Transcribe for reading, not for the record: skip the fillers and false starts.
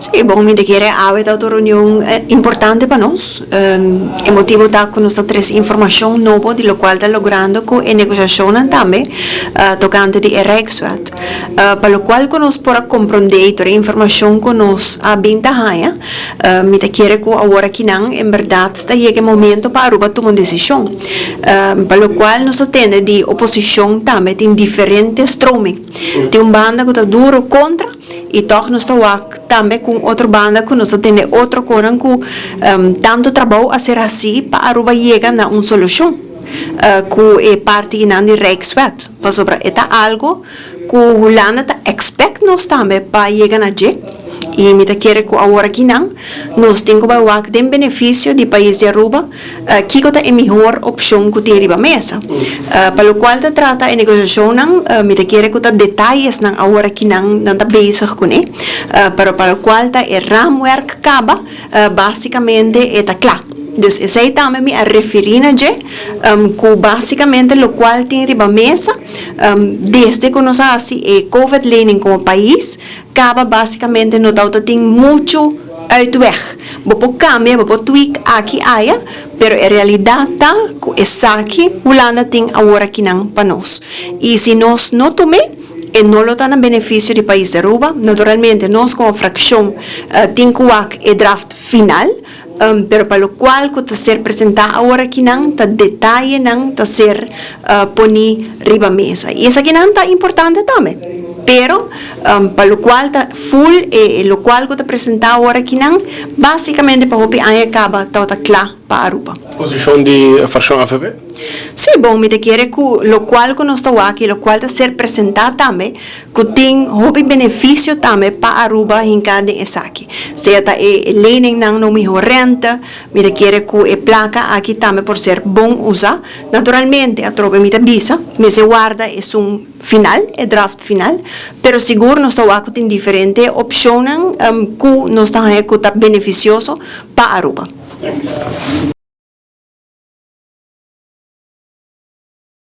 Sí, bon, mi ta kere awe ta otro reunion importante pa nos. E motibo ta ku nos ta trese informashon nobo di lokual ta logrando ku e negosiashonnan tambe tokante di e Rijkswet. Pa lokual ku nos por a komprondé i tur e informashon ku nos a bin ta haña, mi ta kere ku awor akinan en bèrdat ta yega e momento pa Aruba tuma un desishon. Pa lokual nos ta tende di oposishon tambe tin diferente stroming. Tin un banda ku ta duro kontra. I tòg nos ta wak tambe ku un otro banda ku nos ta tende otro konan ku tantu trabou a ser hasí pa Aruba yega na un solushon ku e partinan di Rijkswet. Pasobra e ta algu ku Hulanda ta èkspèkt nos tambe pa yega na dje. I mi ta kere ku awor akinan nos tin ku bai wak den benefisio di pais di Aruba. Kiko ta e mihor opshon ku tin riba mesa? Pa lokual ta trata e negosiashonnan, mi ta kere ku ta detayesnan awor aki nan nan ta bezig kuné. Pero pa lokual ta e raamwerk kaba, basikamente e ta kla. Dus esei tambe mi a referí na dje, ku basikamente lokual tin riba mesa, desde ku nos a hasi e covid-lening komo pais, Kaba basikamente no tawata tin muchu uitweg. Bo por kambia, bo por tweak aki aya, pero e realidat ta ku esaki Hulanda tin awor akinan pa nos. I si nos no tum'é, e no lo ta na benefisio di pais Aruba. Naturalmente nos komo frakshon tin ku wak e draft final. Pero pa locual cu ta ser presenta awor akinan ta detayenan ta ser poni riba mesa. Y esakinan ta importante tambe. Pero pa locual ta full e locual cu ta presenta awor akinan basicamente pa hopi aña caba tabata cla pa Aruba. Posicion di fraccion avp? Si, bon, mi ta kere cu locual cu nos ta wak y locual ta ser presenta tambe Cu tin hopi beneficio tambe pa Aruba hinca den esaki. Sea ta e leningnan no miho rente, mi ta kere cu e placa aki tambe por ser bon usa. Naturalmente, atrobe mi ta bisa, mester warda esun final, e draft final, pero sigur nos ta wak cu tin diferente opcionnan cu nos ta haña cu ta beneficioso pa Aruba. Thanks.